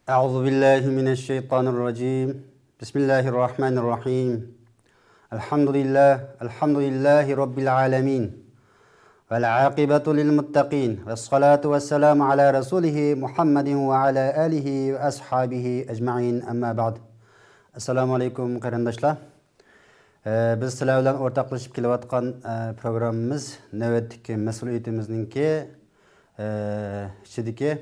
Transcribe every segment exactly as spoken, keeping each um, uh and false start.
أعوذ بالله من الشيطان الرجيم. بسم الله الرحمن الرحيم. الحمد لله، الحمد لله رب العالمين. والعاقبة للمتقين. والصلاة والسلام على رسوله محمد وعلى آله وأصحابه أجمعين. أما بعد. السلام عليكم قېرىنداشلار. ئە، بىز سىلەر بىلەن ئورتاقلىشىپ كېلىۋاتقان، ئە، پروگراممىمىز نۆۋەتتىكى مەسئۇلىيىتىمىزنىڭكى، ئە، ئىچىدىكى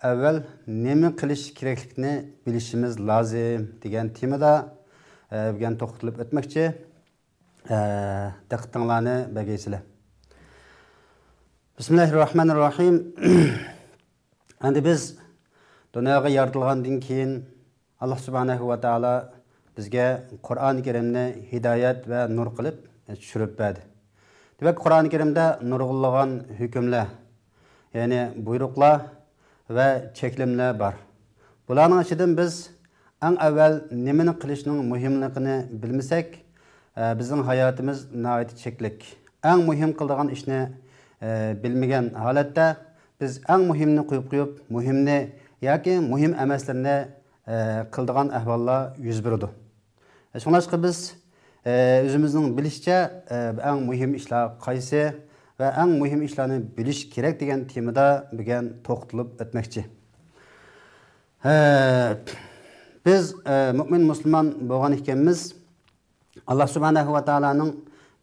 ئەۋۋەل نېمە قىلىش كېرەكلىكىنى بىلىشىمىز لازىم دېگەن تېمىدا، ئە، بۈگۈن توختىلىپ ئۆتمەكچى. ئە، دىققىتىڭلارنى بەرگەيسىلەر. بىسمىللاھىررەھمانىررەھىم. ئەمدى بىز دۇنياغا يارىتىلغاندىن كېيىن، ئاللا سۇبھانەھۇ ۋە تائالا بىزگە قۇرئان كەرىمنى ھىدايەت ۋە نۇر قىلىپ چۈشۈرۈپ بەردى. دېمەك، قۇرئان كەرىمدە نۇرغۇنلىغان ھۆكۈملەر، يەنى بۇيرۇقلار ۋە چەكلىمىلەر بار. بۇلارنىڭ ئىچىدىن بىز ئەڭ ئەۋۋەل نېمىنى قىلىشنىڭ مۇھىملىقىنى بىلمىسەك، ئە، بىزنىڭ ھاياتىمىز ناھايىتى چەكلىك. ئەڭ مۇھىم قىلىدىغان ئىشنى، ئە، بىلمىگەن ھالەتتە بىز ئەڭ مۇھىمنى قويۇپ قويۇپ، مۇھىمنى ياكى مۇھىم ئەمەسلىرىنى، ئە، قىلىدىغان ئەھۋاللار يۈز بېرىدۇ. شۇڭلاشقا بىز، ئە، ئۆزىمىزنىڭ بىلىشىچە، ئە، ئەڭ مۇھىم ئىشلار قايسى ۋە ئەڭ مۇھىم ئىشلارنى بىلىش كېرەك دېگەن تېمىدا بۈگۈن توختىلىپ ئۆتمەكچى. ھە، بىز، ئە، مۇئمىن مۇسۇلمان بولغان ئىكەنمىز، ئاللا سۇبھانەھۇ ۋە تائالانىڭ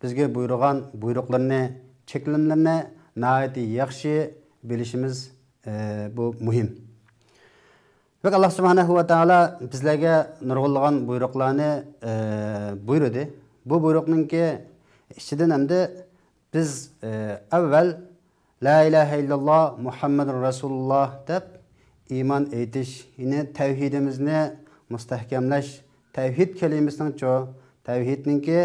بىزگە بۇيرۇغان بۇيرۇقلىرىنى، چەكلىمىلىرىنى ناھايىتى ياخشى بىلىشىمىز، ئە، بۇ مۇھىم. دېمەك، ئاللا سۇبھانەھۇ ۋە تائالا بىزلەرگە نۇرغۇنلىغان بۇيرۇقلارنى، ئە، بۇيرۇدى. بۇ بۇيرۇقنىڭكى ئىچىدىن ئەمدى بىز، ئە، ئەۋۋەل لا ئىلاھە ئىللاللا مۇھەممەدۇر رەسۇلۇللا دەپ ئىمان ئېيتىش، يەنى تەۋھىدىمىزنى مۇستەھكەملەش، تەۋھىد كەلىمىسىنىڭچۇ، تەۋھىدنىڭكى،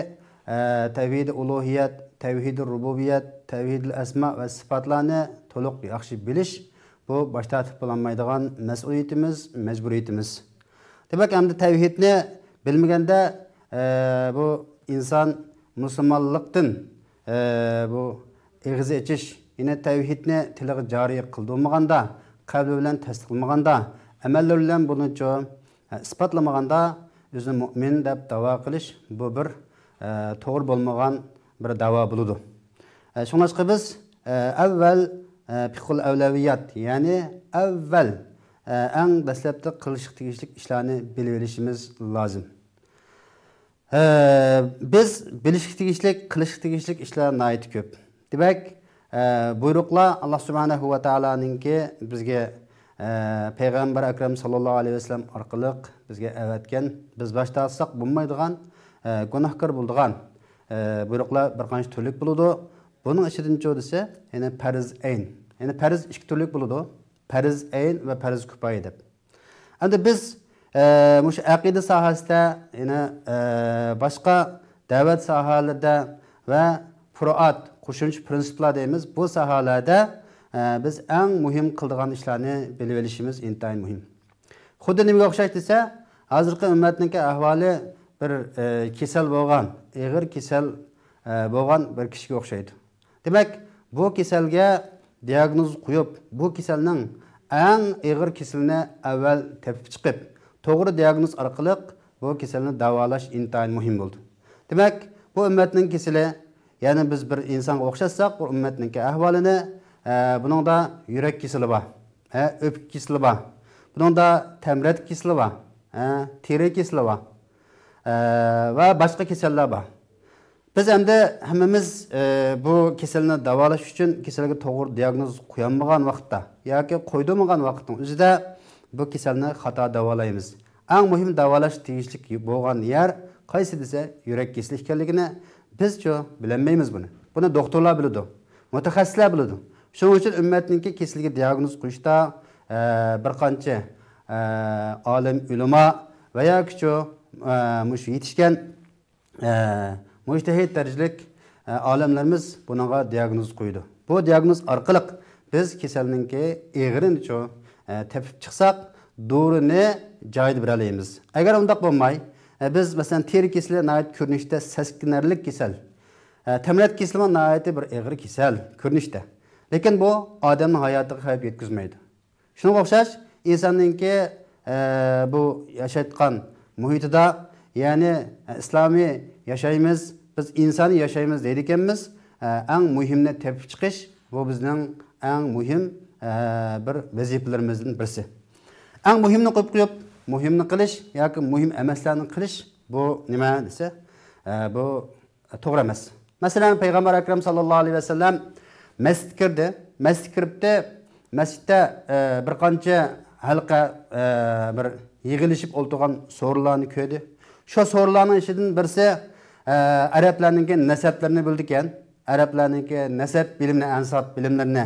ئە، تەۋھىدى ئۇلۇھىيەت، تەۋھىدى رۇبۇبىيەت، تەۋھىدىل ئەسما ۋە سىپاتلارنى تولۇق ياخشى بىلىش، بۇ باش تارتىپ بولالمايدىغان مەسئۇلىيىتىمىز، مەجبۇرىيىتىمىز. دېمەك، ئەمدى تەۋھىدنى بىلمىگەندە، ئە، بۇ ئىنسان مۇسۇلمانلىقتىن، ئە، بۇ ئېغىز ئېچىش، يەنى تەۋھىدنى تىلىغا جارى قىلدۇرمىغاندا، قەلبى بىلەن تەستىقلىمىغاندا، ئەمەللىرى بىلەن بۇنىچۇ، ئە، ئىسپاتلىمىغاندا، ئۆزىنى مۇئمىن دەپ داۋا قىلىش، بۇ بىر، ئە، توغرا بولمىغان بىر داۋا بولىدۇ. ئە، شۇڭلاشقا بىز، ئە، ئەۋۋەل، ئە، پىقھۇل ئەۋلەۋىيات، يەنى ئەۋۋەل، ئە، ئەڭ دەسلەپتە قىلىشقا تېگىشلىك ئىشلارنى بىلىۋېلىشىمىز لازىم. ئە، بىز بىلىشكە تېگىشلىك، قىلىشقا تېگىشلىك ئىشلار ناھايىتى كۆپ. دېمەك، ئە، بۇيرۇقلار ئاللا سۇبھانەھۇ ۋە تائالانىڭكى بىزگە، ئە، پەيغەمبەر ئەكرەم ساللاللاھۇ ئەلەيھى ۋەسەللەم ئارقىلىق بىزگە ئەۋەتكەن، بىز باش تارتساق بولمايدىغان، ئە، گۇناھكار بولىدىغان، ئە، بۇيرۇقلار بىر قانچە تۈرلۈك بولىدۇ. بۇنىڭ ئىچىدىنچۇ دېسە، يەنى پەرز ئەين. يەنى پەرز ئىككى تۈرلۈك بولىدۇ. پەرز ئەين ۋە پەرز كۇپايە دەپ. ئەمدى بىز، ئە، مۇشۇ ئەقىدە ساھەسىدە، يەنە، ئە، باشقا دەۋەت ساھەلىرىدە ۋە پۇرۇئات، قوشۇمچە پىرىنسىپلار دەيمىز، بۇ ساھەلەردە، ئە، بىز ئەڭ مۇھىم قىلىدىغان ئىشلارنى بىلىۋېلىشىمىز ئىنتايىن مۇھىم. خۇددى نېمىگە ئوخشاش دېسە، ھازىرقى ئۈممەتنىڭكى ئەھۋالى بىر، ئە، كېسەل بولغان، ئېغىر كېسەل، ئە، بولغان بىر كىشىگە ئوخشايدۇ. دېمەك، بۇ كېسەلگە دىياگنوز قويۇپ، بۇ كېسەلنىڭ ئەڭ ئېغىر كېسىلىنى ئەۋۋەل تېپىپ چىقىپ، توغرا دىياگنوز ئارقىلىق بۇ كېسەلنى داۋالاش ئىنتايىن مۇھىم بولىدۇ. دېمەك، بۇ ئۈممەتنىڭ كېسىلى، يەنى بىز بىر ئىنسانغا ئوخشاتساق، بۇ ئۈممەتنىڭكى ئەھۋالىنى، ئە، بۇنىڭدا يۈرەك كېسىلى بار، ئە، ئۆپكە كېسىلى بار، بۇنىڭدا تەمرەتكە كېسىلى بار، ئە، تېرە كېسىلى بار، ئە، ۋە باشقا كېسەللەر بار. بىز ئەمدى ھەممىمىز، ئى، بۇ كېسەلنى داۋالاش ئۈچۈن كېسەلگە توغرا دىياگنوز قويالمىغان ۋاقىتتا ياكى قويدۇرمىغان ۋاقىتنىڭ ئۆزىدە بۇ كېسەلنى خاتا داۋالايمىز. ئەڭ مۇھىم داۋالاش تېگىشلىك بولغان يەر قايسى دېسە، يۈرەك كېسىلى ئىكەنلىكىنى بىزچۇ بىلەلمەيمىز بۇنى. بۇنى دوختۇرلار بىلىدۇ، مۇتەخەسسىسلەر بىلىدۇ. شۇنىڭ ئۈچۈن ئۈممەتنىڭكى كېسىلگە دىياگنوز قويۇشتا، ئە، بىر قانچە، ئە، ئالىم، ئۆلىما ۋە ياكىچۇ، ئە، مۇشۇ يېتىشكەن ئە، مۇجتەھىد دەرىجىلىك، ئە، ئالىملىرىمىز بۇنىڭغا دىياگنوز قويىدۇ. بۇ دىياگنوز ئارقىلىق بىز كېسەلنىڭكى ئېغىرىنىچۇ، ئە، تېپىپ چىقساق، دورىنى جايىدا بېرەلەيمىز. ئەگەر ئۇنداق بولماي، ئە، بىز، مەسىلەن، تېرە كېسىلى ناھايىتى كۆرۈنۈشتە سەسكىنەرلىك كېسەل، ئە، تەمرەت كېسىلىمۇ ناھايىتى بىر ئېغىر كېسەل كۆرۈنۈشتە. لېكىن بۇ ئادەمنىڭ ھاياتىغا خەۋپ يەتكۈزمەيدۇ. شۇنىڭغا ئوخشاش، ئىنساننىڭكى، ئە، بۇ ياشايدىغان مۇھىتىدا، يەنى، ئە، ئىسلامىي ياشايمىز، بىز ئىنسانىي ياشايمىز دەيدىكەنمىز. ئە، ئەڭ مۇھىمنى تېپىپ چىقىش، بۇ بىزنىڭ ئەڭ مۇھىم، ئە، بىر ۋەزىپىلىرىمىزدىن بىرسى. ئەڭ مۇھىمنى قويۇپ قويۇپ، مۇھىمنى قىلىش ياكى مۇھىم ئەمەسلەرنى قىلىش، بۇ نېمە دېسە، ئە، بۇ توغرا ئەمەس. مەسىلەن، پەيغەمبەر ئەكرەم ساللاللاھۇ ئەلەيھى ۋەسەللەم مەسچىتكە كىردى. مەسچىتكە كىرىپتۇ. مەسچىتتە، ئە، بىر قانچە ھەلقە، ئە، بىر يىغىلىشىپ ئولتۇرغان سورۇنلارنى كۆردى. شۇ سورۇنلارنىڭ ئىچىدىن بىرسى، ئە، ئەرەبلەرنىڭكى نەسەبلىرىنى بىلىدىكەن. ئەرەبلەرنىڭكى نەسەب بىلىمىنى، ئەنساب بىلىملىرىنى،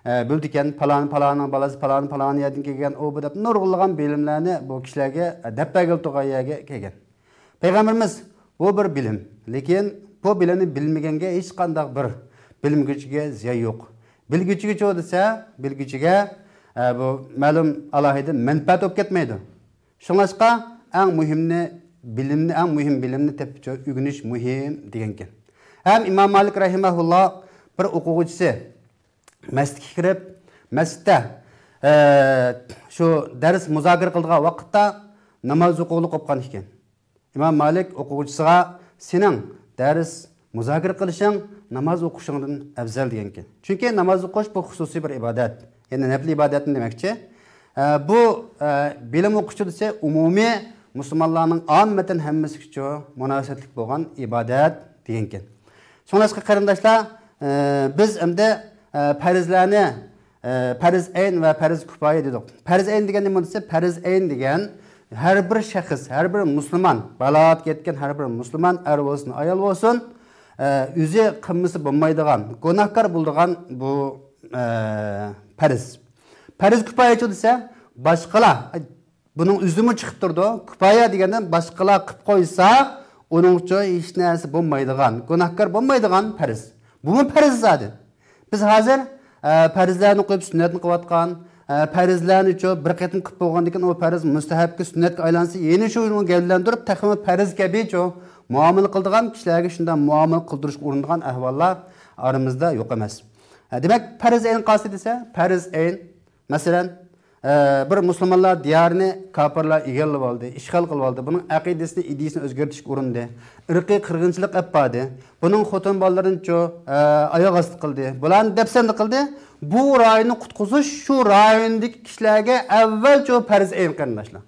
ئە، بىلىدىكەن. پالان، پالاننىڭ بالىسى، پالان، پالان يەردىن كەلگەن، ئۇ، بۇ دەپ نۇرغۇنلىغان بىلىملەرنى بۇ كىشىلەرگە، ئە، دەپ بەرگىلى تۇرغان يەرگە كەلگەن. پەيغەمبىرىمىز، بۇ بىر بىلىم. لېكىن بۇ بىلىمنى بىلمىگەنگە ھېچقانداق بىر بىلمىگۈچىگە زىيان يوق. بىلگۈچىگىچۇ دېسە، بىلگۈچىگە، ئە، بۇ مەلۇم ئالاھىدە مەنپەئەت بولۇپ كەتمەيدۇ. شۇڭلاشقا ئەڭ مۇھىمنى، بىلىمنى، ئەڭ مۇھىم بىلىمنى تېپىچۇ ئۆگىنىش مۇھىم دېگەنكەن. ھەم ئىمام مالىك رەھىمەھۇللا بىر ئوقۇغۇچىسى مەسچىتكە كىرىپ، مەسچىتتە، ئە، شۇ دەرس مۇزاكىرە قىلىدىغان ۋاقىتتا ناماز ئوقۇغىلى قوپقان ئىكەن. ئىمام مالىك ئوقۇغۇچىسىغا، «سېنىڭ دەرس مۇزاكىرە قىلىشىڭ ناماز ئوقۇشۇڭدىن ئەۋزەل» دېگەنكەن. چۈنكى ناماز ئوقۇش بۇ خۇسۇسىي بىر ئىبادەت. يەنى نەپلى ئىبادەتنى دېمەكچى. ئە، بۇ، ئە، بىلىم ئوقۇشچۇ دېسە، ئومۇمىي مۇسۇلمانلارنىڭ ئاممىتەن ھەممىسىگىچۇ مۇناسىۋەتلىك بولغان ئىبادەت دېگەنكەن. شۇڭلاشقا قېرىنداشلار، ئە، بىز ئەمدى، ئە، پەرزلەرنى، ئە، پەرز ئەين ۋە پەرز كۇپايە دېدۇق. پەرز ئەين دېگەن نېمە دېسە، پەرز ئەين دېگەن ھەر بىر شەخس، ھەر بىر مۇسۇلمان، بالاغەتكە يەتكەن ھەر بىر مۇسۇلمان، ئەر بولسۇن، ئايال بولسۇن، ئە، ئۆزى قىلمىسا بولمايدىغان، گۇناھكار بولىدىغان بۇ، ئە، پەرز. پەرز كۇپايەچۇ دېسە، باشقىلار، بۇنىڭ ئۆزىمۇ چىقىپ تۇرىدۇ. كۇپايە دېگەندىن باشقىلار قىلىپ قويسا، ئۇنىڭچۇ ھېچ نەرسە بولمايدىغان، گۇناھكار بولمايدىغان پەرز. بۇمۇ پەرز زادى. بىز ھازىر، ئە، پەرزلەرنى قويۇپ سۈننەتنى قىلىۋاتقان، ئە، پەرزلەرنىچۇ بىر قېتىم قىلىپ بولغاندىن كېيىن ئۇ پەرز مۇستەھەبكە، سۈننەتكە ئايلانسا، يەنە شۇنى گەۋدىلەندۈرۈپ تېخىمۇ پەرز كەبىچۇ مۇئامىلە قىلىدىغان كىشىلەرگە شۇنداق مۇئامىلە قىلدۇرۇشقا ئۇرۇنىدىغان ئەھۋاللار ئارىمىزدا يوق ئەمەس. ئە، دېمەك، پەرز ئەين قايسى دېسە، پەرز ئەين، مەسىلەن، ئە، بىر مۇسۇلمانلار دىيارىنى كاپىرلار ئىگىلىۋالدى، ئىشغال قىلىۋالدى، بۇنىڭ ئەقىدىسىنى، ئىدىيىسىنى ئۆزگەرتىشكە ئۇرۇندى، ئىرقىي قىرغىنچىلىق ئېلىپ باردى، بۇنىڭ خوتۇن بالىلىرىنىچۇ، ئە، ئاياغ ئاستى قىلدى، بۇلارنى دەپسەندە قىلدى. بۇ رايوننى قۇتقۇزۇش شۇ رايوندىكى كىشىلەرگە ئەۋۋەلچۇ پەرز ئەين، قېرىنداشلار.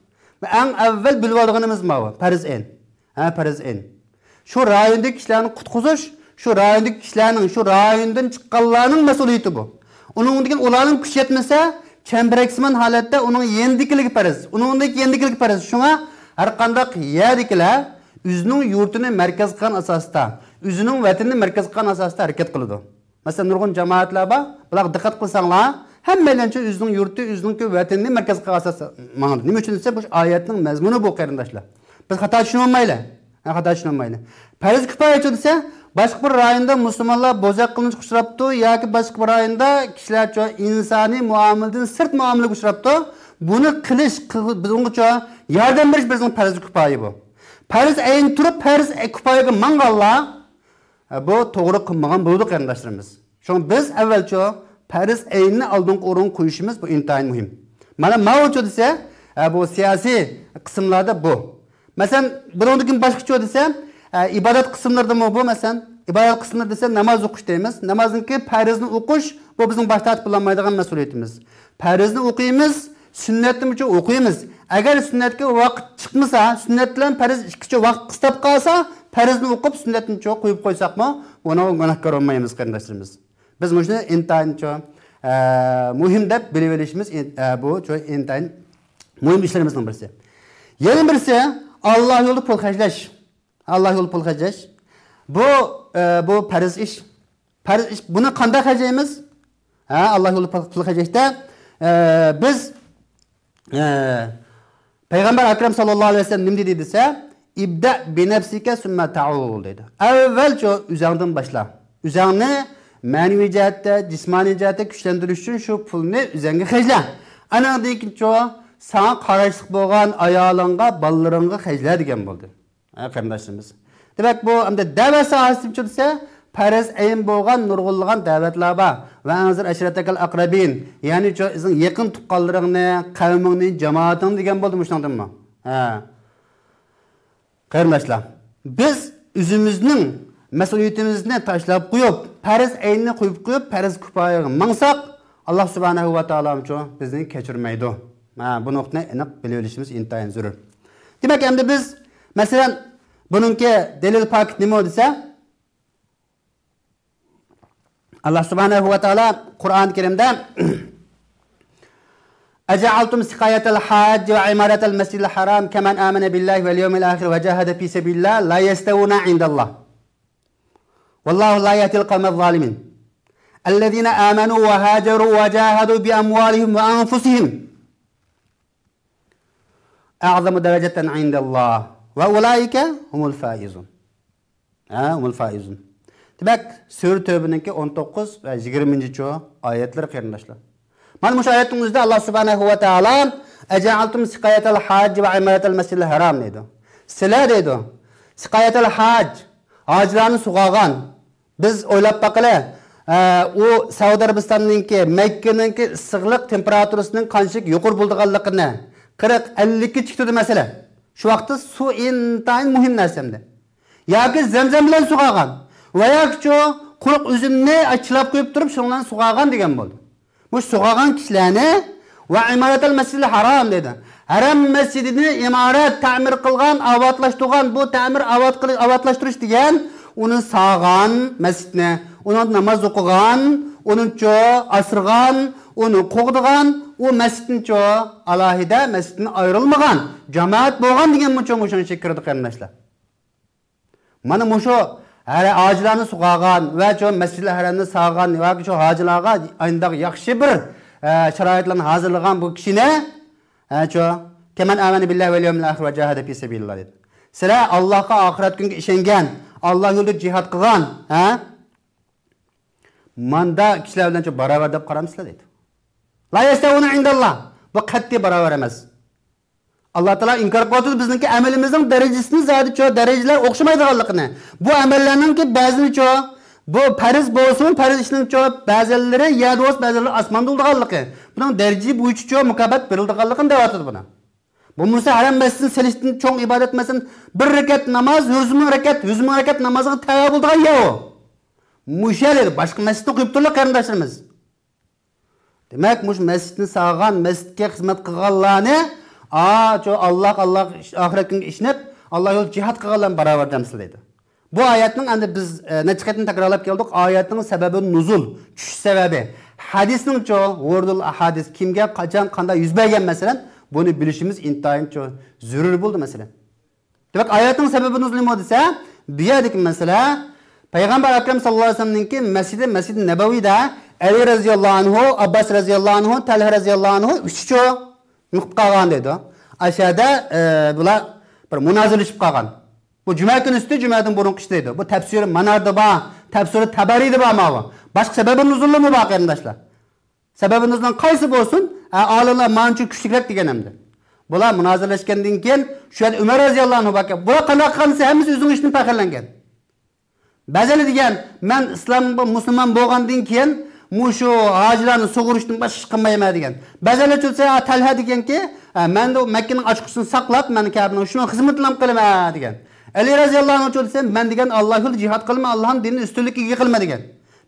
ئەڭ ئەۋۋەل بىلىۋالىدىغىنىمىز ماۋۇ، پەرز ئەين. ھە، پەرز ئەين. شۇ رايوندىكى كىشىلەرنى قۇتقۇزۇش، شۇ رايوندىكى كىشىلەرنىڭ، شۇ رايوندىن چىققانلارنىڭ مەسئۇلىيىتى بۇ. ئۇنىڭدىن كېيىن ئۇلارنىڭ كۈچى يەتمىسە، چەمبىرەكسىمان ھالەتتە ئۇنىڭ يېنىدىكىلىرىگە پەرز، ئۇنىڭدىن يېنىدىكىلىرىگە پەرز. شۇڭا ھەرقانداق يەردىكىلەر ئۆزىنىڭ يۇرتىنى مەركەز قىلغان ئاساستا، ئۆزىنىڭ ۋەتىنىنى مەركەز قىلغان ئاساستا ھەرىكەت قىلىدۇ. مەسىلەن، نۇرغۇن جامائەتلەر بار. بۇلارغا دىققەت قىلساڭلار، ھەممەيلەنچۇ ئۆزىنىڭ يۇرتى، ئۆزىنىڭكى ۋەتىنىنى مەركەز قىلغان ئاساستا ماڭىدۇ. نېمە ئۈچۈن دېسە، بۇ ئايەتنىڭ مەزمۇنى بۇ، قېرىنداشلار. بىز خاتا چۈشىنىۋالمايلى. ھە، خاتا چۈشىنىۋالمايلى. پەرز كۇپايەچۇ دېسە، باشقا بىر رايوندا مۇسۇلمانلار بوزەك قىلمىشقا ئۇچراپتۇ ياكى باشقا بىر رايوندا كىشىلەرچۇ ئىنسانىي مۇئامىلىدىن سىرت مۇئامىلىگە ئۇچراپتۇ. بۇنى قىلىش، قىل-، بۇنىڭغىچۇ ياردەم بېرىش بىزنىڭ پەرز كۇپايە بۇ. پەرز ئەين تۇرۇپ، پەرز كۇپايەگە ماڭغانلار، ئە، بۇ توغرا قىلمىغان بولىدۇ، قېرىنداشلىرىمىز. شۇڭا بىز ئەۋۋەلچۇ پەرز ئەيننى ئالدىنقى ئورۇنغا قويۇشىمىز، بۇ ئىنتايىن مۇھىم. مانا ماۋۇچۇ دېسە، ئە، بۇ سىياسىي قىسىملاردا بۇ. مەسىلەن، بۇنىڭدىن كېيىن باشقىچۇ دېسە، ئە، ئىبادەت قىسىملىرىدىمۇ بۇ، مەسىلەن، ئىبادەت قىسىملىرى دېسە ناماز ئوقۇش دەيمىز. نامازدىن كېيىن پەرزنى ئوقۇش، بۇ بىزنىڭ باش تارتىپ بولالمايدىغان مەسئۇلىيىتىمىز. پەرزنى ئوقۇيمىز، سۈننەتنىمۇچۇ ئوقۇيمىز. ئەگەر سۈننەتكە ۋاقىت چىقمىسا، سۈننەت بىلەن پەرز ئىككىچۇ ۋاقىت قىستاپ قالسا، پەرزنى ئوقۇپ، سۈننەتنىچۇ قويۇپ قويساقمۇ، بۇنىڭغا گۇناھكار بولمايمىز، قېرىنداشلىرىمىز. بىز مۇشۇنى ئىنتايىنچۇ، ئە، مۇھىم دەپ بىلىۋېلىشىمىز ئىن-، ئە، بۇ چۇ ئىنتايىن مۇھىم ئىشلىرىمىزنىڭ بىرسى. يەنە بىرسى، ئاللا يولىدا پۇل خەجلەش. ئاللا يولىدا پۇل خەجلەش. بۇ، ئە، بۇ پەرز ئىش. پەرز ئىش، بۇنى قانداق خەجلەيمىز؟ ھە، ئاللا يولىدا پۇل، پۇل خەجلەشتە، ئە، بىز، ئە، پەيغەمبەر ئەكرەم ساللاللاھۇ ئەلەيھى ۋەسەللەم نېمە دېدى دېسە، «ئىبدەئ بىنەپسىكە سۈممە تەئۇل» دېدى. ئەۋۋەلچۇ ئۆزۈڭدىن باشلا. ئۆزۈڭنى مەنىۋى جەھەتتە، جىسمانىي جەھەتتە كۈچلەندۈرۈش ئۈچۈن شۇ پۇلنى ئۆزۈڭگە خەجلە. ئانىڭدىن كېيىن شۇ ساڭا قاراشلىق بولغان ئايالىڭغا، بالىلىرىڭغا خەجلە دېگەن بولدى. ھە، قېرىنداشلىرىمىز. دېمەك، بۇ ئەمدى دەۋەت ساھەسىچۇ دېسە، پەرز ئەين بولغان نۇرغۇنلىغان دەۋەتلەر بار. ۋە ئەنزىر ئەشىرەتەكەل ئەقرەبىن. يەنى شۇ ئۆزۈڭ يېقىن تۇغقانلىرىڭنى، قەۋمىڭنى، جامائىتىڭنى دېگەن بولدى مۇشۇنىڭدىنمۇ. ھە. قېرىنداشلار، بىز ئۆزىمىزنىڭ مەسئۇلىيىتىمىزنى تاشلاپ قويۇپ، پەرز ئەينىنى قويۇپ قويۇپ، پەرز كۇپايىغا ماڭساق، ئاللا سۇبھانەھۇ ۋە تائالامۇچۇ بىزنى كەچۈرمەيدۇ. ھە، بۇ نۇقتىنى ئېنىق بىلىۋېلىشىمىز ئىنتايىن زۆرۈر. دېمەك، ئەمدى بىز، مەسىلەن، بۇنىڭكى دەلىل پاكىت نېمە دېسە، ئاللا سۇبھانەھۇ ۋە تائالا قۇرئان كەرىمدە، أجعلتم سقاية الحاج وعمارة المسجد الحرام كمن آمن بالله واليوم الآخر وجاهد في سبيل الله لا يستوون عند الله والله لا يهدي القوم الظالمين الذين آمنوا وهاجروا وجاهدوا بأموالهم وأنفسهم أعظم درجة عند الله وأولئك هم الفائزون. ھە، ھۇمۇل فائىزۇن. دېمەك، سۈرە تەۋبىنىڭكى ئون توققۇز ۋە يىگىرمىنچى ئايەتلىرى، قېرىنداشلار. مانا مۇشۇ ئايەتنىڭ ئۆزىدە ئاللا سۇبھانەھۇ ۋە تائالا، أجعلتم سقاية الحاج وعمارة المسجد الحرام دەيدۇ. سىلەر دەيدۇ، سقاية الحاج، ھاجىلارنى سۇغارغان. بىز ئويلاپ باقىلى، ئە، ئۇ سەئۇدى ئەرەبىستاننىڭكى، مەككىنىڭكى ئىسسىقلىق تېمپېراتۇرىسىنىڭ قانچىلىك يۇقىرى بولىدىغانلىقىنى، قىرىق، ئەللىككە چىقىپ تۇردى مەسىلەن. شۇ ۋاقىتتا سۇ ئىنتايىن مۇھىم نەرسە ئەمدى. ياكى زەمزەم بىلەن سۇغارغان ۋە ياكىچۇ قۇرۇق ئۈزۈمنى چىلاپ قويۇپ تۇرۇپ، شۇنىڭ بىلەن سۇغارغان دېگەن بولدى. مۇشۇ سۇغارغان كىشىلەرنى ۋە ئىمارەتەل مەسجىدىل ھارام دەيدۇ. ھەرەم مەسجىدىنى ئىمارەت، تەمىر قىلغان، ئاۋاتلاشتۇرغان، بۇ تەمىر ئاۋات قىلىش، ئاۋاتلاشتۇرۇش دېگەن ئۇنى ساغان مەسجىدنى، ئۇنىڭدا ناماز ئوقۇغان، ئۇنىچۇ ئاسرىغان، ئۇنى قوغدىغان، ئۇ مەسجىدنىچۇ ئالاھىدە مەسجىدتىن ئايرىلمىغان جامائەت بولغان دېگەنمۇچۇ مۇشۇنىڭ ئىچىگە كىرىدۇ، قېرىنداشلار. مانا مۇشۇ ھەر-، ھاجىلارنى سۇغارغان ۋە شۇ مەسجىدىل ھەرەمنى ساغان ۋە شۇ ھاجىلارغا ئانداق ياخشى بىر، ئە، شارائىتلارنى ھازىرلىغان بۇ كىشىنى، ئە، شۇ، كەمەن ئامەنە بىللاھى ۋەل يەۋمىل ئاخىر ۋە جاھەدە پى سەبىلىللاھ دېدى. سىلەر ئاللاھقا، ئاخىرەت كۈنگە ئىشەنگەن، ئاللا يولىدا جىھاد قىلغان، ھە؟ ماندا كىشىلەر بىلەن شۇ باراۋەر دەپ قارامسىلەر دېدى. لا يەستەۋۇنە ئىندەللا. بۇ قەتئىي باراۋەر ئەمەس. ئاللا تائالا ئىنكار قىلىۋاتىدۇ بىزنىڭكى ئەمىلىمىزنىڭ دەرىجىسىنى زادىچۇ، دەرىجىلەر ئوخشىمايدىغانلىقىنى. بۇ ئەمەللەرنىڭكى بەزىنىچۇ، بۇ پەرز بولسىمۇ، پەرز ئىشنىڭچۇ، بەزىلىرى يەردە بولسا، بەزىلىرى ئاسماندا بولىدىغانلىقى. بۇنىڭ دەرىجە بويىچىچۇ مۇكاپات بېرىلىدىغانلىقىنى دەۋاتىدۇ بۇنى. بولمىسا ھەرەم مەسچىتىنى سېلىشتىن چوڭ ئىبادەت، مەسىلەن، بىر رەكەت ناماز، يۈز مىڭ رەكەت، يۈز مىڭ رەكەت نامازغا تەۋە بولىدىغان يەر ئۇ. مۇشۇ يەر ئىدى، باشقا مەسچىتنى قويۇپ تۇرلا قېرىنداشلىرىمىز. دېمەك، مۇشۇ مەسچىتنى سالغان، مەسچىتكە خىزمەت قىلغانلارنى، ئا، شۇ ئاللاھ، ئاللاھ، ئاخىرەت كۈنگە ئىشىنىپ، ئاللاھ يولىدا جىھاد قىلغانلارنى باراۋەر دەمسىلەر دەيدۇ. بۇ ئايەتنىڭ ئەمدى بىز، ئە، نەچچە قېتىم تەكرارلاپ كەلدۇق. ئايەتنىڭ سەبەبى نۇزۇل، چۈشۈش سەۋەبى، ھەدىسنىڭچۇ، ۋۇرۇدۇل ئەھادىس، كىمگە، قاچان، قانداق يۈز بەرگەن، مەسىلەن، بۇنى بىلىشىمىز ئىنتايىنچۇ زۆرۈر بولدى، مەسىلەن. دېمەك، ئايەتنىڭ سەۋەبى نۇزۇلى نېمە دېسە، بۇ يەردىكى مەسىلە، پەيغەمبەر ئەكرەم ساللاللاھۇ ئەلەيھى ۋەسەللەمنىڭكى مەسچىدى، مەسچىدى نەبەۋىدە ئەلى رەزىياللاھۇ ئەنھۇ، ئابباس رەزىياللاھۇ ئەنھۇ، تەلھە رەزىياللاھۇ ئەنھۇ، ئۈچىچۇ نېمە قىلىپ قالغان دەيدۇ. ئاشۇ يەردە، ئە، بۇلار بىر مۇنازىرىلىشىپ قالغان. بۇ جۈمە كۈنى ئۈستى، جۈمەدىن بۇرۇنقى ئىش دەيدۇ. بۇ تەپسىرى ماناردا بار، تەپسىرى تەبەرىدە بار ماۋۇ. باشقا سەۋەبى نۇزۇلىمۇ بار، قېرىنداشلار. سەۋەبى نۇزۇلىنىڭ قايسى بولسۇن، ئە، ئالىملار مانچە كۈچلۈكرەك دېگەن ئەمدى. بۇلار مۇنازىرىلەشكەندىن كېيىن، شۇ يەردە ئۆمەر رەزىياللاھۇ ئەنھۇ باركەن. بۇلار قانداق قىلغان دېسە، ھەممىسى ئۆزىنىڭ ئىشىدىن پەخىرلەنگەن. بەزىلەر دېگەن، مەن ئىسلام، مۇسۇلمان بولغاندىن كېيىن مۇشۇ ھاجىلارنى سۇغۇرۇشتىن باشقا ئىش قىلمايمەن دېگەن. بەزىلەر چۈشسە، تەلھە دېگەنكى، ئە، مەن مەككىنىڭ ئاچقۇچىسىنى ساقلاپ، مەن كەبىنىڭ شۇنىڭ خىزمىتىنى قىلىمەن دېگەن. ئەلى رەزىياللاھۇ ئەنھۇ چۈشسە، مەن دېگەن ئاللا يولىدا جىھاد قىلىمەن، ئاللانىڭ دىنىنى ئۈستۈنلۈككە ئىگە قىلىمەن دېگەن.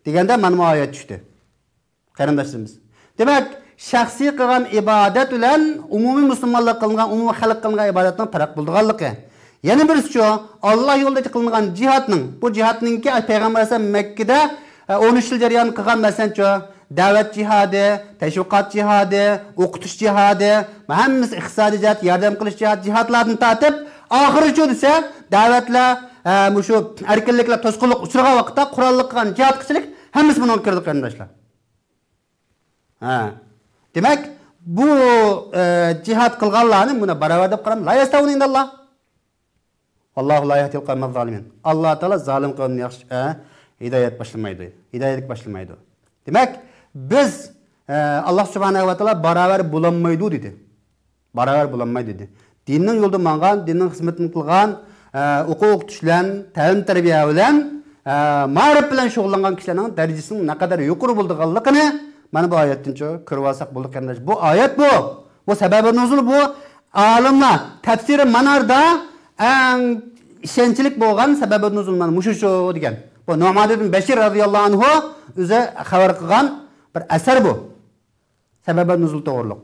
دېگەندە مانا بۇ ئايەت چۈشتى. قېرىنداشلىرىمىز. دېمەك، شەخسىي قىلغان ئىبادەت بىلەن ئومۇمىي مۇسۇلمانلار قىلىنغان، ئومۇمىي خەلق قىلىنغان ئىبادەتنىڭ پەرق بولىدىغانلىقى. يەنە بىرسىچۇ، ئاللا يولىدا قىلىنغان جىھادنىڭ، بۇ جىھادنىڭكى پەيغەمبەر ئەلەيھىسسالام مەككىدە، ئە، ئون ئۈچ يىل جەريان قىلغان، مەسىلەن، چۇ، دەۋەت جىھادى، تەشۋىقات جىھادى، ئوقۇتۇش جىھادى، ھەممىسى ئىقتىسادىي جەھەت، ياردەم قىلىش جىھاد، جىھادلاردىن تارتىپ، ئاخىرىچۇ دېسە، دەۋەتلەر، ئە، مۇشۇ ئەركىنلىكلەر توسقۇنلۇققا ئۇچرىغان ۋاقىتتا قوراللىق قىلغان جىھادقىچىلىك ھەممىسى بۇنىڭغا كىرىدۇ، قېرىنداشلار. ھە. دېمەك، بۇ، ئە، جىھاد قىلغانلارنى مۇنى باراۋەر دەپ قارىماڭ. لا يەستەۋۇنە ئىندەللا. ۋاللاھۇ لا يەھدىل قەۋمەز زالىمىن. ئاللا تائالا زالىم قەۋمنى ياخشى، ئە، ھىدايەت باشلىمايدۇ. ھىدايەتكە باشلىمايدۇ. دېمەك، بىز، ئە، ئاللا سۇبھانەھۇ ۋە تائالا باراۋەر بولالمايدۇ دېدى. باراۋەر بولالمايدۇ دېدى. دىننىڭ يولىدا ماڭغان، دىننىڭ خىزمىتىنى قىلغان، ئە، ئوقۇ ئوقۇتۇش بىلەن، تەلىم تەربىيە بىلەن، ئە، مائارىپ بىلەن شۇغۇللانغان كىشىلەرنىڭ دەرىجىسىنىڭ نەقەدەر يۇقىرى بولىدىغانلىقىنى مانا بۇ ئايەتتىن چۆ-، كۆرۈۋالساق بولىدۇ، قېرىنداش. بۇ ئايەت بۇ. بۇ سەبەبى نۇزۇل بۇ. ئالىملار تەپسىرى ماناردا ئەڭ ئىشەنچلىك بولغان سەبەبى نۇزۇل مانا مۇشۇ شۇ دېگەن. بۇ نۇئمان ئىبن بەشىر رەزىياللاھۇ ئەنھۇ ئۆزى خەۋەر قىلغان بىر ئەسەر بۇ. سەبەبى نۇزۇل توغرۇلۇق.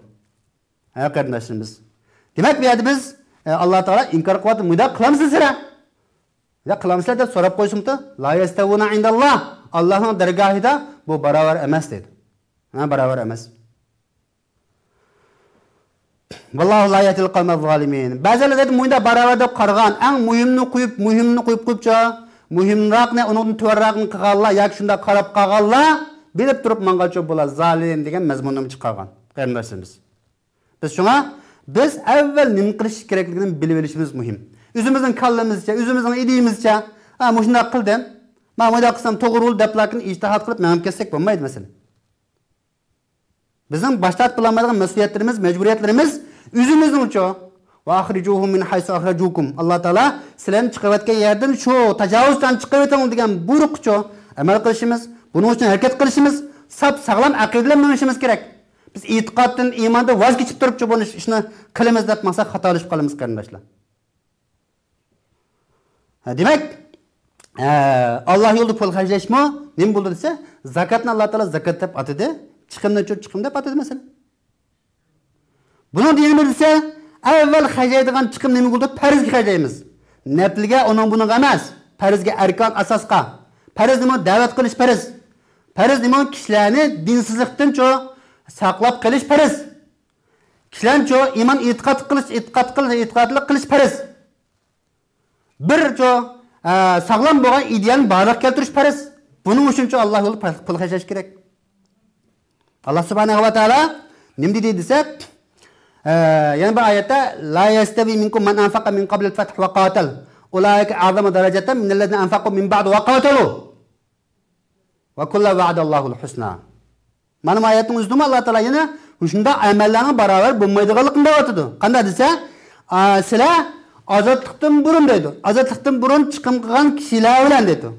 ھە، قېرىنداشلىرىمىز. دېمەك، بۇ يەردە بىز، ئە، ئاللا تائالا ئىنكار قىلىۋاتىدۇ، مۇنداق قىلامسىلەر سىلەر؟ مۇنداق قىلامسىلەر دەپ سوراپ قويسىمۇ، لا يەستەۋۇنە ئىندەللا، ئاللانىڭ دەرگاھىدا بۇ باراۋەر ئەمەس دەيدۇ. ھە، باراۋەر ئەمەس. ۋاللاھۇ لا يەھدىل قەۋمەز زالىمىن. بەزىلەر دەيدۇ، مۇنداق باراۋەر دەپ قارىغان، ئەڭ مۇھىمنى قويۇپ، مۇھىمنى قويۇپ قويۇپچۇ، مۇھىمراقنى، ئۇنىڭدىن تۆۋەنرەكنى قىلغانلار ياكى شۇنداق قاراپ قالغانلار بىلىپ تۇرۇپ ماڭغانچۇ بۇلار زالىم دېگەن مەزمۇننى چىقارغان قېرىنداشلىرىمىز. بىز شۇڭا، بىز ئەۋۋەل نېمە قىلىش كېرەكلىكىنى بىلىۋېلىشىمىز مۇھىم. ئۆزىمىزنىڭ كاللىمىزچە، ئۆزىمىزنىڭ ئىدىيىمىزچە، ھە، مۇشۇنداق قىلدىم، مانا مۇنداق قىلسام توغرا بولىدۇ دەپلاركىن ئىجتىھات قىلىپ مېڭىپ كەتسەك بولمايدۇ مەسىلە. بىزنىڭ باش تارتىپ بولالمايدىغان مەسئۇلىيەتلىرىمىز، مەجبۇرىيەتلىرىمىز ئۆزىمىزنىڭچۇ. ۋە ئەخرىجۇھۇم مىن ھەيسۇ ئەخرەجۇكۇم. ئاللا تائالا سىلەرنى چىقىرىۋەتكەن يەردىن شۇ تاجاۋۇزچىلارنى چىقىرىۋېتىڭ دېگەن بۇيرۇققىچۇ ئەمەل قىلىشىمىز، بۇنىڭ ئۈچۈن ھەرىكەت قىلىشىمىز، ساپ ساغلام ئەقىدە بىلەن مېڭىشىمىز كېرەك. بىز ئېتىقادتىن، ئىماندىن ۋاز كېچىپ تۇرۇپچۇ بۇنى، ئىشنى قىلىمىز دەپ ماڭساق خاتالىشىپ قالىمىز قېرىنداشلار. ھە، دېمەك، ئە، ئاللا يولىدا پۇل خەجلەشمۇ نېمە بولىدۇ دېسە، زاكاتنى ئاللا تائالا زاكات دەپ ئاتىدى، چىقىمنى چۇ-، چىقىم دەپ ئاتىدى مەسىلەن. بۇنىڭدا يەنە بىر دېسە، ئەۋۋەل خەجلەيدىغان چىقىم نېمە بولىدۇ؟ پەرزگە خەجلەيمىز. نەپلىگە، ئۇنىڭ بۇنىڭغا ئەمەس. پەرزگە، ئەركان ئاساسقا. پەرز نېمە؟ دەۋەت قىلىش پەرز. پەرز نېمە؟ كىشىلەرنى دىنسىزلىقتىنچۇ ساقلاپ قېلىش پەرز. كىشىلەرنىچۇ ئىمان ئېتىقاد قىلىش، ئېتىقاد قىلىش، ئېتىقادلىق قىلىش پەرز. بىرچۇ، ئە، ساغلام بولغان ئىدىيەنى بارلىققا كەلتۈرۈش پەرز. بۇنىڭ ئۈچۈنچۇ ئاللا يولىدا پۇل خەجلەش كېرەك. ئاللا سۇبھانەھۇ ۋە تائالا نېمە دېدى دېسەك، ئە، يەنە بىر ئايەتتە، لا يەستەۋى مىنكۇم مەن ئەنفەقە مىن قەبلىل فەتھى ۋە قاتەل. ئۇلائىكە ئەزەمۇ دەرەجەتەن مىنەللەزىنە ئەنفەقۇ مىن بەئدۇ ۋە قاتەلۇ. ۋە كۇللەن ۋەئەدەللاھۇل ھۇسنا. مانا بۇ ئايەتنىڭ ئۆزىدىمۇ ئاللا تائالا يەنە مۇشۇنداق ئەمەللەرنىڭ باراۋەر بولمايدىغانلىقىنى دەۋاتىدۇ. قانداق دېسە، ئا، سىلەر ئازادلىقتىن بۇرۇن دەيدۇ. ئازادلىقتىن بۇرۇن چىقىم قىلغان كىشىلەر بىلەن دەيدۇ.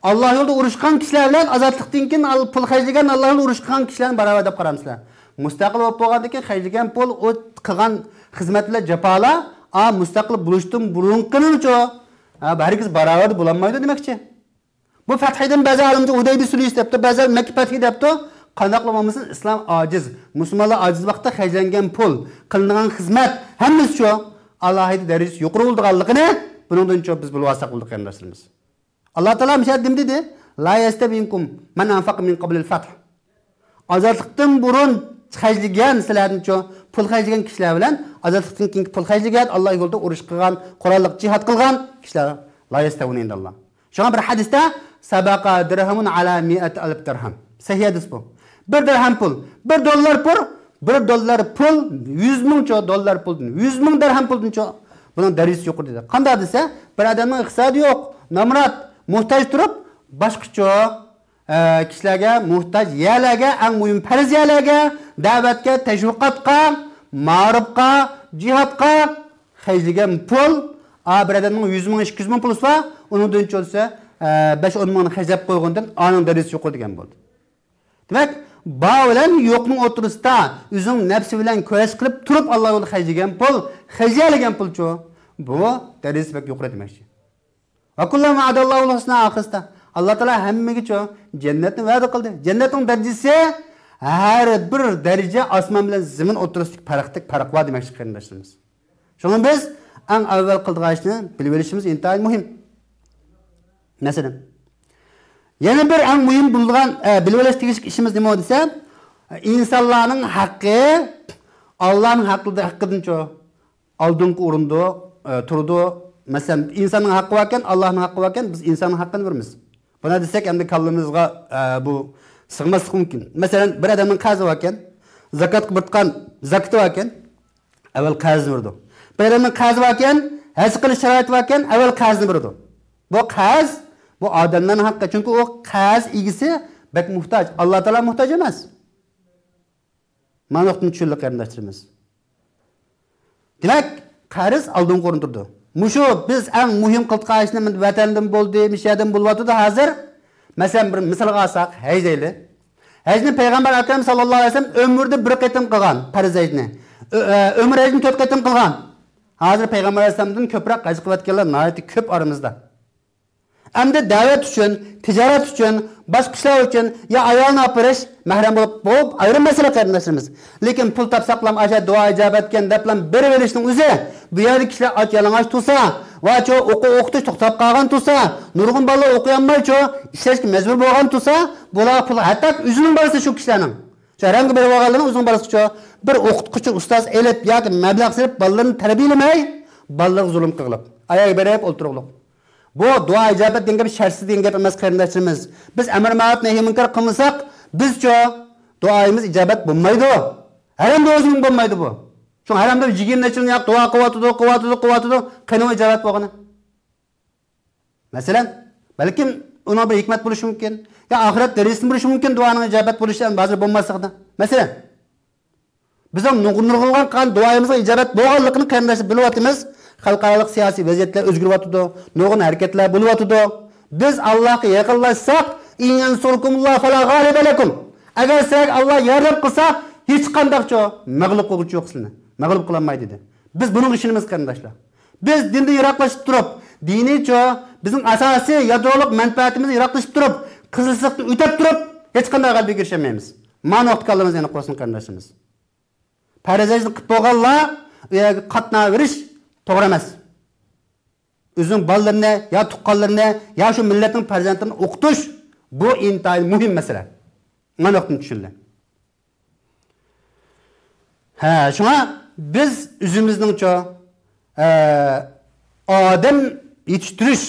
ئاللا يولىدا ئۇرۇشقان كىشىلەر بىلەن ئازادلىقتىن كېيىن ئال-، پۇل خەجلىگەن، ئاللا يولىدا ئۇرۇشقان كىشىلەرنى باراۋەر دەپ قارامسىلەر؟ مۇستەقىل بولۇپ بولغاندىن كېيىن خەجلىگەن پۇل، ئۇ قىلغان خىزمەت بىلەن جاپالار، ئا، مۇستەقىل بولۇشتىن بۇرۇنقىنىڭچۇ، ئا، بۇ ھەرگىز باراۋەر بولالمايدۇ دېمەكچى. بۇ فەتھىدىن بەزى ئالىمچە ھۇدەيبىيە سۈلھى دەپتۇ، بەزىلەر مەككە فەتھى دەپتۇ. قانداقلا بولمىسۇن، ئىسلام ئاجىز. مۇسۇلمانلار ئاجىز ۋاقىتتا خەجلەنگەن پۇل، قىلىنغان خىزمەت، ھەممىسى شۇ ئالاھىدە دەرىجىسى يۇقىرى بولىدىغانلىقىنى بۇنىڭدىن شۇ بىز بىلىۋالساق بولىدۇ، قېرىنداشلىرىمىز. ئاللا تائالا مۇشۇ يەردە نېمە دېدى؟ لا يەستەۋى مىنكۇم مەن ئەنفەقە مىن قەبلىل فەتھ. ئازادلىقتىن بۇرۇن خەجلىگەن سىلەردىنچۇ، پۇل خەجلىگەن كىشىلەر بىلەن ئازادلىقتىن كېيىنكى پۇل خەجلىگەن، ئاللا يولىدا ئۇرۇش قىلغان، قوراللىق جىھاد قىلغان كىشىلەر لا يەستەۋۇنە ئىندەللا. شۇڭا بىر ھەدىستە، سەبەقە دىرھەمۇن ئەلا مىئەتى ئەلف دىرھەم. سەھىھ ھەدىس بۇ. بىر دىرھەم پۇل، بىر دوللار پۇل، بىر دوللار پۇل، يۈز مىڭچۇ دوللار پۇلدىن، يۈز مىڭ دىرھەم پۇلدىنچۇ بۇنىڭ دەرىجىسى يۇقىرى دېدى. قانداق دېسە، بىر ئادەمنىڭ ئىقتىسادى يوق، نامرات، موھتاج تۇرۇپ، باشقىچۇ، ئە، كىشىلەرگە موھتاج يەرلەرگە، ئەڭ مۇھىم پەرز يەرلەرگە، دەۋەتكە، تەشۋىقاتقا، مائارىپقا، جىھادقا خەجلىگەن پۇل، ئا، بىر ئادەمنىڭ يۈز مىڭ، ئىككى يۈز مىڭ پۇلى بار، ئۇنىڭدىن چۆلسە، ئە، بەش ئون مىڭنى خەجلەپ قويغاندىن ئانىڭ دەرىجىسى يۇقىرى دېگەن بولدى. دېمەك، بار بىلەن يوقنىڭ ئوتتۇرىسىدا ئۆزىنىڭ نەپسى بىلەن كۈرەش قىلىپ تۇرۇپ، ئاللا يولىدا خەجلىگەن پۇل، خەجلىيەلىگەن پۇلچۇ، بۇ دەرىجىسى بەك يۇقىرى دېمەكچى. ۋە كۇللەن ۋەئەدەللاھۇل ھۇسنا ئاخىرىسىدا. ئاللا تائالا ھەممىگىچۇ جەننەتنى ۋەدە قىلدى. جەننەتنىڭ دەرىجىسى ھەر بىر دەرىجە ئاسمان بىلەن زېمىن ئوتتۇرىسىدىكى پەرقتەك پەرق بار دېمەكچى، قېرىنداشلىرىمىز. شۇڭا بىز ئەڭ ئەۋۋەل قىلىدىغان ئىشنى بىلىۋېلىشىمىز ئىنتايىن مۇھىم. مەسىلەن، يەنە بىر ئەڭ مۇھىم بولىدىغان، ئە، بىلىۋېلىش تېگىشلىك ئىشىمىز نېمە دېسە، ئىنسانلارنىڭ ھەققى ئاللانىڭ ھەققىدە-، ھەققىدىنچۇ ئالدىنقى ئورۇندا، ئە، تۇرىدۇ. مەسىلەن، ئىنساننىڭ ھەققى باركەن، ئاللانىڭ ھەققى باركەن، بىز ئىنساننىڭ ھەققىنى بېرىمىز. بۇنى دېسەك، ئەمدى كاللىمىزغا، ئە، بۇ سىغماسلىقى مۇمكىن. مەسىلەن، بىر ئادەمنىڭ قەرزى باركەن، زاكاتقا بېرىدىغان زاكىتى باركەن، ئەۋۋەل قەرزنى بېرىدۇ. بىر ئادەمنىڭ قەرزى باركەن، ھەج قىلىش شارائىتى باركەن، ئەۋۋەل قەرزنى بېرىدۇ. بۇ قەرز، بۇ ئادەملەرنىڭ ھەققى. چۈنكى ئۇ قەرز ئىگىسى بەك موھتاج. ئاللا تائالا موھتاج ئەمەس. مانا نۇقتىنى چۈشىنىلى، قېرىنداشلىرىمىز. دېمەك، قەرز ئالدىنقى ئورۇندا تۇرىدۇ. مۇشۇ بىز ئەڭ مۇھىم قىلىدىغان ئىشنى ۋەتەندىن بولدى، مۇشۇ يەردىن بولۇۋاتىدۇ ھازىر. مەسىلەن، بىر مىسالغا ئالساق، ھەج دەيلى. ھەجنى پەيغەمبەر ئەكرەم ساللاللاھۇ ئەلەيھى ۋەسەللەم ئۆمرىدە بىر قېتىم قىلغان پەرز ھەجنى. ئۆ-، ئە، ئۆمرە ھەجنى تۆت قېتىم قىلغان. ھازىر پەيغەمبەر ئەلەيھىسسالامدىن كۆپرەك ھەج قىلىۋەتكەنلەر ناھايىتى كۆپ ئارىمىزدا. ئەمدى دەۋەت ئۈچۈن، تىجارەت ئۈچۈن، باشقا ئىشلار ئۈچۈن يا ئايالنى ئاپىرىش، مەھرەم بولۇپ، بولۇپ ئايرىم مەسىلە قېرىنداشلىرىمىز. لېكىن پۇل تاپساقلام ئاشۇ دۇئا ئىجابەتكەن دەپلام بېرىۋېلىشنىڭ ئۆزى، بۇ يەردە كىشىلەر ئاچ يالىڭاچ تۇرسا، ۋاچۇ ئوقۇ ئوقۇتۇش توختاپ قالغان تۇرسا، نۇرغۇن بالىلار ئوقۇيالمايچۇ، ئىشلەشكە مەجبۇر بولغان تۇرسا، بۇلارغا پۇل ھەتتا ئۆزىنىڭ بالىسى شۇ كىشىلەرنىڭ. شۇ ھەرەمگە بېرىۋالغانلارنىڭ ئۆزىنىڭ بالىسىچۇ، بىر ئوقۇتقۇچى ئۇستاز ئېلىپ ياكى مەبلەغ سېلىپ بالىلىرىنى تەربىيەلىمەي، بالىلىرىغا زۇلۇم قىلغىلىق. ئاياغ بېرىپ ئولتۇرغۇلۇق. بۇ دۇئا ئىجابەت دېگەن گەپ شەرتسىز دېگەن گەپ ئەمەس، قېرىنداشلىرىمىز. بىز ئەمر مەرۇپ نەھي مۇنكەر قىلمىساق، بىزچۇ دۇئايىمىز ئىجابەت بولمايدۇ. ھەرەمدە ئۆزىمۇ بولمايدۇ بۇ. شۇڭا ھەرەمدە يىگىرمە نەچچە يىل دۇئا قىلىۋاتىدۇ، قىلىۋاتىدۇ، قىلىۋاتىدۇ. قېنى ئۇ ئىجابەت بولغىنى؟ مەسىلەن، بەلكىم ئۇنىڭ بىر ھېكمەت بولۇشى مۇمكىن. يا ئاخىرەت دەرىجىسىدىن بولۇشى مۇمكىن دۇئانىڭ ئىجابەت بولۇشى ھازىر بولماسلىقىدا. مەسىلەن، بىزنىڭ نۇرغۇنلىغان قىلغان دۇئايىمىزغا ئىجابەت بولغانلىقىنى قېرىنداشلار بىلىۋاتىمىز. خەلقئارالىق سىياسىي ۋەزىيەتلەر ئۆزگىرىۋاتىدۇ. نۇرغۇن ھەرىكەتلەر بولۇۋاتىدۇ. بىز ئاللاھقا يېقىنلاشساق، «ئىن يەنسۇركۇمۇللاھ فەلا غالىبە لەكۇم.» ئەگەر سىلەرگە ئاللاھ ياردەم قىلسا، ھېچقانداقچۇ مەغلۇپ قىلغۇچى يوق سىلەرنى. مەغلۇپ قىلالمايدۇ دېدى. بىز بۇنىڭغا ئىشىنىمىز قېرىنداشلار. بىز دىندىن يىراقلىشىپ تۇرۇپ، دىنىيچۇ، بىزنىڭ ئاساسىي يادرولۇق مەنپەئەتىمىزدىن يىراقلىشىپ تۇرۇپ، قىزىللىقنى ئۆتەپ تۇرۇپ، ھېچقانداق غەلىبىگە ئېرىشەلمەيمىز. مانا ۋاقىت كاللىمىز يەنە قورسۇن قېرىنداشلىرىمىز. پەرز ھەجنى قىلىپ بولغانلار ئۇ يەرگە قاتناۋېرىش توغرا ئەمەس. ئۆزىنىڭ بالىلىرىنى يا تۇغقانلىرىنى يا شۇ مىللەتنىڭ پەرزەنتلىرىنى ئوقۇتۇش، بۇ ئىنتايىن مۇھىم مەسىلە. مانا ۋاقىتنى چۈشىنىلى. ھە، شۇڭا بىز ئۆزىمىزنىڭچۇ، ئە، ئادەم يېتىشتۈرۈش،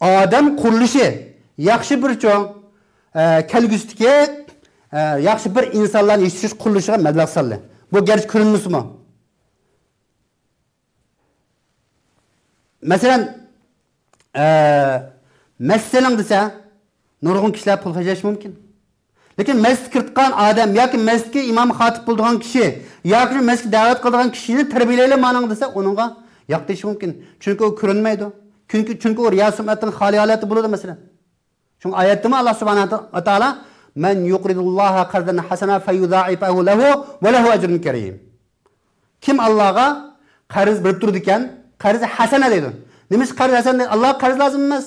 ئادەم قۇرۇلۇشى ياخشى بىر چوڭ، ئە، كەلگۈسىدىكى، ئە، ياخشى بىر ئىنسانلارنى يېتىشتۈرۈش قۇرۇلۇشىغا مەبلەغ سالدى. بۇ گەرچە كۆرۈنمىسىمۇ. مەسىلەن، ئە، مەسچىت سېلىڭ دېسە، نۇرغۇن كىشىلەر پۇل خەجلەشى مۇمكىن. لېكىن مەسچىتكە كىرىدىغان ئادەم ياكى مەسچىتكە ئىمام خاتىپ بولىدىغان كىشى ياكى مەسچىتكە دەۋەت قىلىدىغان كىشىنى تەربىيەلەيلى مانىڭ دېسە، ئۇنىڭغا ياق دېيىشى مۇمكىن. چۈنكى ئۇ كۆرۈنمەيدۇ. چۈنكى، چۈنكى ئۇ رىيا سۈمئەتتىن خالىي ھالەتتە بولىدۇ، مەسىلەن. شۇڭا ئايەتتىمۇ ئاللا سۇبھانەھۇ ۋە تائالا، «مەن يۇقرىزۇللاھە قەرزەن ھەسەنە فەيۇدائىفەھۇ لەھۇ ۋە لەھۇ ئەجرۇن كەرىم.» كىم ئاللاغا قەرز بېرىپ تۇرىدىكەن، قەرز ھەسەنە دەيدۇ. نېمە ئۈچۈن قەرز ھەسەنە دەيدۇ؟ ئاللاغا قەرز لازىم ئەمەس.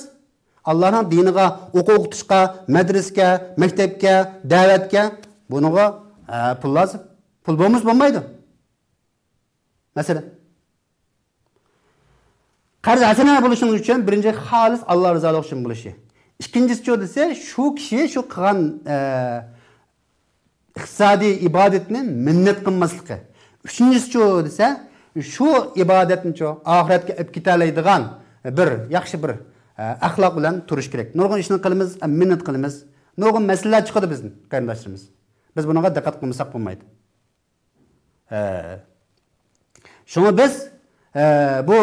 ئاللانىڭ دىنىغا، ئوقۇ ئوقۇتۇشقا، مەدرىسىگە، مەكتەپكە، دەۋەتكە، بۇنىڭغا، ئە، پۇل لازىم. پۇل بولمىسا بولمايدۇ. مەسىلەن، قەرز ھەسەنە بولۇشىنىڭ ئۈچۈن بىرىنچى خالىس ئاللا رىزالىقى ئۈچۈن بولۇشى. ئىككىنچىسىچۇ دېسە، شۇ كىشى شۇ قىلغان، ئە، ئىقتىسادىي ئىبادەتنى مىننەت قىلماسلىقى. ئۈچىنچىسىچۇ دېسە، شۇ ئىبادەتنىچۇ ئاخىرەتكە ئېلىپ كېتەلەيدىغان بىر ياخشى بىر، ئە، ئەخلاق بىلەن تۇرۇش كېرەك. نۇرغۇن ئىشنى قىلىمىز، ئە، مىننەت قىلىمىز. نۇرغۇن مەسىلىلەر چىقىدۇ بىزدىن، قېرىنداشلىرىمىز. بىز بۇنىڭغا دىققەت قىلمىساق بولمايدۇ. ئە، شۇڭا بىز، ئە، بۇ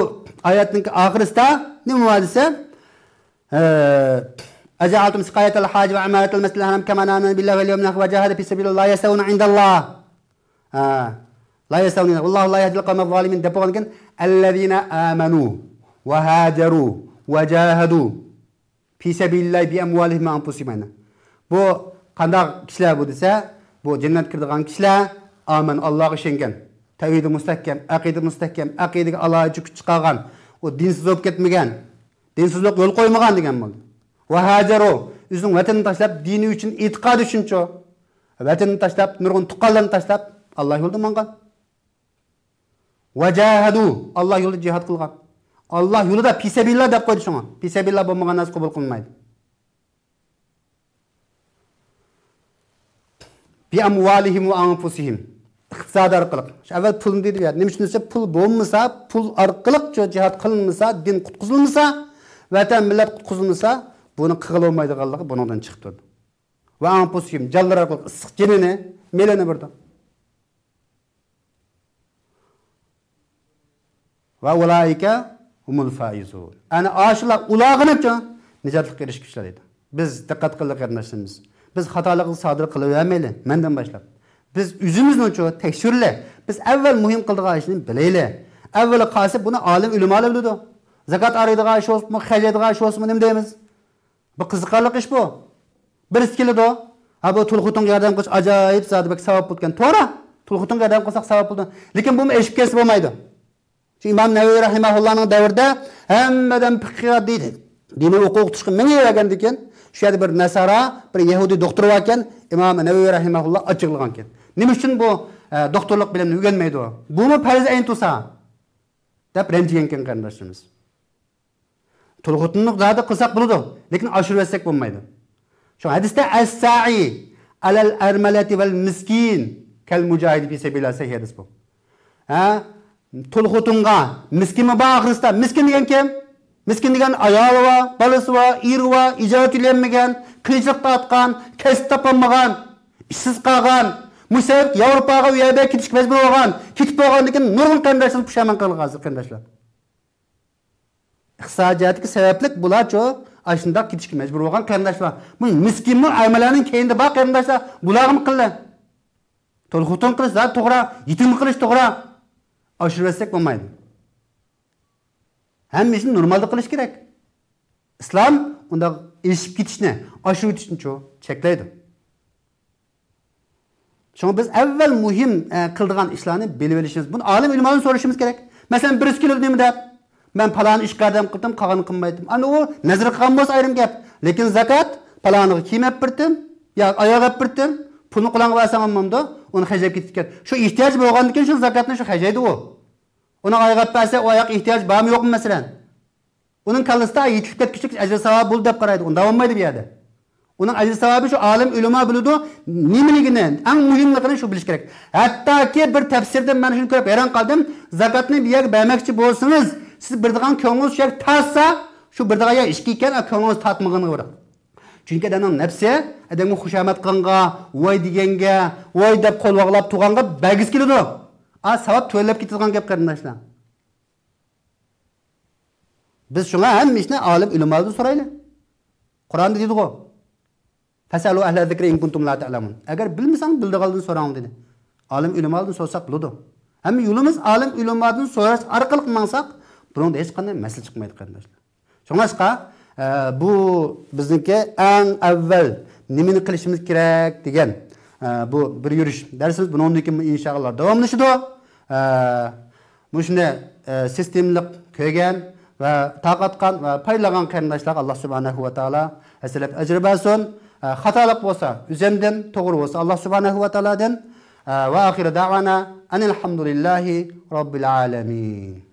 ئايەتنىڭ ئاخىرىسىدا نېمە بار دېسە، ئە، «أجعلتم سقاية الحاج وعمارة المسجد الحرام كمن آمن بالله واليوم الآخر وجاهد في سبيل الله لا يستوون عند الله.» ئە، «لا يستوون عند الله والله لا يهدي القوم الظالمين» دەپ بولغاندىن كېيىن، «الذين آمنوا وهاجروا وجاهدوا في سبيل الله بأموالهم وأنفسهم» ئەينى. بۇ قانداق كىشىلەر بۇ دېسە، بۇ جەننەتكە كىرىدىغان كىشىلەر، ئامەن، ئاللاغا ئىشەنگەن، تەۋھىدى مۇستەھكەم، ئەقىدە مۇستەھكەم، ئەقىدىگە ئالاھىدە كۈچ چىقارغان، ئۇ دىنسىز بولۇپ كەتمىگەن، دىنسىزلىق يول قويمىغان دېگەن بولدى. ۋە ھاجەرۇ، ئۆزىنىڭ ۋەتىنىنى تاشلاپ، دىنى ئۈچۈن، ئېتىقادى ئۈچۈنچۇ، ۋەتىنىنى تاشلاپ، نۇرغۇن تۇغقانلىرىنى تاشلاپ، ئاللا يولىدا ماڭغان. ۋەجاھەدۇ، ئاللا يولىدا جىھاد قىلغان. ئاللا يولىدا، پىسەبىللا دەپ قويدى شۇڭا. پىسەبىللا بولمىغان نەرسە قوبۇل قىلىنمايدۇ. بىئەمۋالىھىم ۋە ئەنفۇسىھىم. ئىقتىسادى ئارقىلىق. شۇ ئەۋۋەل پۇلنى دېدى يا. نېمە ئۈچۈن دېسە، پۇل بولمىسا، پۇل ئارقىلىق شۇ جىھاد قىلىنمىسا، دىن قۇتقۇزۇلمىسا، ۋەتەن، مىللەت قۇتقۇزۇلمىسا، بۇنى قىلغىلى بولمايدىغانلىقى بۇنىڭدىن چىقىپ تۇرىدۇ. ۋە ئەنفۇسىھىم، جانلىرى ئارقىلىق ئىسسىق جېنىنى، مېلىنى بېرىدۇ. ۋە ئۇلائىكە ھۇمۇل فائىزۇن. ئەنە ئاشۇلار ئۇلارغىنىچۇ نىجاتلىققا ئېرىشكۈچىلەر دېدى. بىز دىققەت قىلدۇق قېرىنداشلىرىمىز. بىز خاتالىقنى سادىر قىلىۋەرمەيلى، مەندىن باشلاپ. بىز ئۆزىمىزنىچۇ تەكشۈرلى. بىز ئەۋۋەل مۇھىم قىلىدىغان ئىشنى بىلەيلى. ئەۋۋەل قاسىپ بۇنى ئالىم ئۆلىمالار بىلىدۇ. زاكات ئايرىدىغان ئىش بولسىمۇ، خەجلەيدىغان ئىش بولسىمۇ، نېمە دەيمىز؟ بۇ قىزىقارلىق ئىش بۇ. بىرسى كېلىدۇ. ھە، بۇ تۇل خوتۇنغا ياردەم قىلىش ئاجايىپ زادى بەك ساۋاب بولىدىكەن. توغرا. تۇل خوتۇنغا ياردەم قىلساق ساۋاب بولىدۇ. لېكىن بۇمۇ ئېشىپ كەتسە بولمايدۇ. شۇ ئىمام نەۋەۋى رەھىمەھۇللانىڭ دەۋرىدە ھەممە ئادەم پىقىھقا دېيىدۇ. دىنىي ئوقۇغا ئوقۇتۇشقا مېڭىۋەرگەندىن كېيىن، شۇ يەردە بىر نەسارا، بىر يەھۇدىي دوختۇر باركەن، ئىمام نەۋەۋى رەھىمەھۇللا ئاچچىقلىغانكەن. نېمە ئۈچۈن بۇ، ئە، دوختۇرلۇق بىلىمنى ئۆگەنمەيدۇ؟ بۇمۇ پەرز ئەين تۇرسا، دەپ رەنجىگەنكەن قېرىنداشلىرىمىز. تۇل خوتۇنلۇق زادى قىلساق بولىدۇ، لېكىن ئاشۇرۇۋەتسەك بولمايدۇ. شۇ ھەدىستە ئەسسائى ئەلەل ئەرمەلەتى ۋەل مىسكىن كەل مۇجاھىدى پى سەبىلىللا، سەھىھ ھەدىس بۇ. ھە؟ تۇل خوتۇنغا، مىسكىنمۇ بار ئاخىرسىدا. مىسكىن دېگەن كىم؟ مىسكىن دېگەن ئايالى بار، بالىسى بار، ئېرى بار، ئىجارە تۆلىيەلمىگەن، قىيىنچىلىقتا ئاتقان، كەسىپ تاپالمىغان، ئىشسىز قالغان، مۇشۇ سەۋەبلىك ياۋروپاغا، ئۇ يەردە كېتىشكە مەجبۇر بولغان، كېتىپ بولغاندىن كېيىن نۇرغۇن قېرىنداشلىرىمىز پۇشايمان قىلغان ھازىر قېرىنداشلار. ئىقتىسادىي جەھەتتىكى سەۋەبلىك بۇلارچۇ ئاشۇنداق كېتىشكە مەجبۇر بولغان قېرىنداشلار. بۇ مىسكىنمۇ ئەرمەنلەرنىڭ كەينىدە بار قېرىنداشلار. بۇلارغىمۇ قىلدى. تۇل خوتۇن قىلىش زادى توغرا، يېتىم قىلىش توغرا. ئاشۇرۇۋەتسەك بولمايدۇ. ھەممە ئىشنى نورمالدا قىلىش كېرەك. ئىسلام ئۇنداق ئېشىپ كېتىشنى، ئاشۇرۇۋېتىشنىچۇ چەكلەيدۇ. شۇڭا بىز ئەۋۋەل مۇھىم، ئە، قىلىدىغان ئىشلارنى بىلىۋېلىشىمىز، بۇنى ئالىم ئۆلىمادىن سورىشىمىز كېرەك. مەسىلەن، بىرسى كېلىدۇ نېمە دەپ؟ مەن پالان ئىشقا ياردەم قىلدىم، قالغىنىنى قىلمايتتىم. ئانا ئۇ نەزىر قىلغان بولسا ئايرىم گەپ. لېكىن زاكات، پالانىغا كىيىم ئەپ بېرىتتىم، يا ئاياغ ئەپ بېرىتتىم، پۇلنى قولۇڭغا بەرسەڭ بولمامدۇ؟ ئۇنى خەجلەپ كېتىدىكەن. شۇ ئېھتىياجى بولغاندىكىن شۇ زاكاتنى شۇ خەجلەيدۇ ئۇ. ئۇنىڭ ئاياغ ئەپ بەرسە، ئۇ ئاياق ئېھتىياجى بارمۇ يوقمۇ مەسىلەن؟ ئۇنىڭ كاللىسىدا يېتىلىپ كەتكۈچىلىك ئەجىر ساۋابى بولدى دەپ قارايدۇ. ئۇنداق بولمايدۇ بۇ يەردە. ئۇنىڭ ئەجىر ساۋابى شۇ ئالىم ئۆلىما بىلىدۇ، نېمىلىكىنى، ئەڭ مۇھىملىقىنى شۇ بىلىش كېرەك. ھەتتاكى بىر تەپسىردىن مەن شۇنى كۆرۈپ ھەيران قالدىم، زاكاتنى بۇ يەرگە بەرمەكچى بولسىڭىز، سىز بېرىدىغان كۆڭلىڭىز شۇ يەرگە تارتسا، شۇ بېرىدىغان يەر ئىككى ئىكەن، كۆڭلىڭىز تارتمىغىنىغا بېرىڭ. چۈنكى ئادەمنىڭ نەپسى ئادەمگە خۇشامەت قىلغانغا، ۋاي دېگەنگە، ۋاي دەپ قول باغلاپ تۇرغانغا بەرگۈسى كېلىدۇ. ئا، ساۋاب تۆۋەنلەپ كېتىدىغان گەپ قېرىنداشلار. بىز شۇڭا ھەممە ئىشنى ئالىم ئۆلىمادىن سورايلى. قۇرئاندا دېدىغۇ، فەسئەلۇ ئەھلە زىكرى ئىن كۇنتۇم لا تەئلەمۇن. ئەگەر بىلمىسەڭ، بىلىدىغانلاردىن سوراڭ دېدى. ئالىم ئۆلىمادىن سورىساق بولىدۇ. ھەممە يولىمىز ئالىم ئۆلىمادىن سوراش ئارقىلىق ماڭساق، بۇنىڭدا ھېچقانداق مەسىلە چىقمايدۇ قېرىنداشلار. شۇڭلاشقا، ئە، بۇ بىزنىڭكى ئەڭ ئەۋۋەل نېمىنى قىلىشىمىز كېرەك دېگەن، ئە، بۇ بىر يۈرۈش دەرسىمىز بۇنىڭدىن كېيىن ئىنشائاللا داۋاملىشىدۇ. ئە، مۇشۇنى، ئە، سىستېمىلىق كۆرگەن ۋە تارقاتقان ۋە پايدىلانغان قېرىنداشلارغا ئاللاھ سۇبھانەھۇ ۋە تائالا ھەسسىلەپ ئەجىر بەرسۇن. ئە، خاتالىق بولسا ئۆزۈمدىن، توغرا بولسا ئاللاھ سۇبھانەھۇ ۋە تائالادىن. ئە، ۋە ئاخىرۇ دەئۋانا ئەنىل ھەمدۇلىللاھى رەببىل ئالەمىن.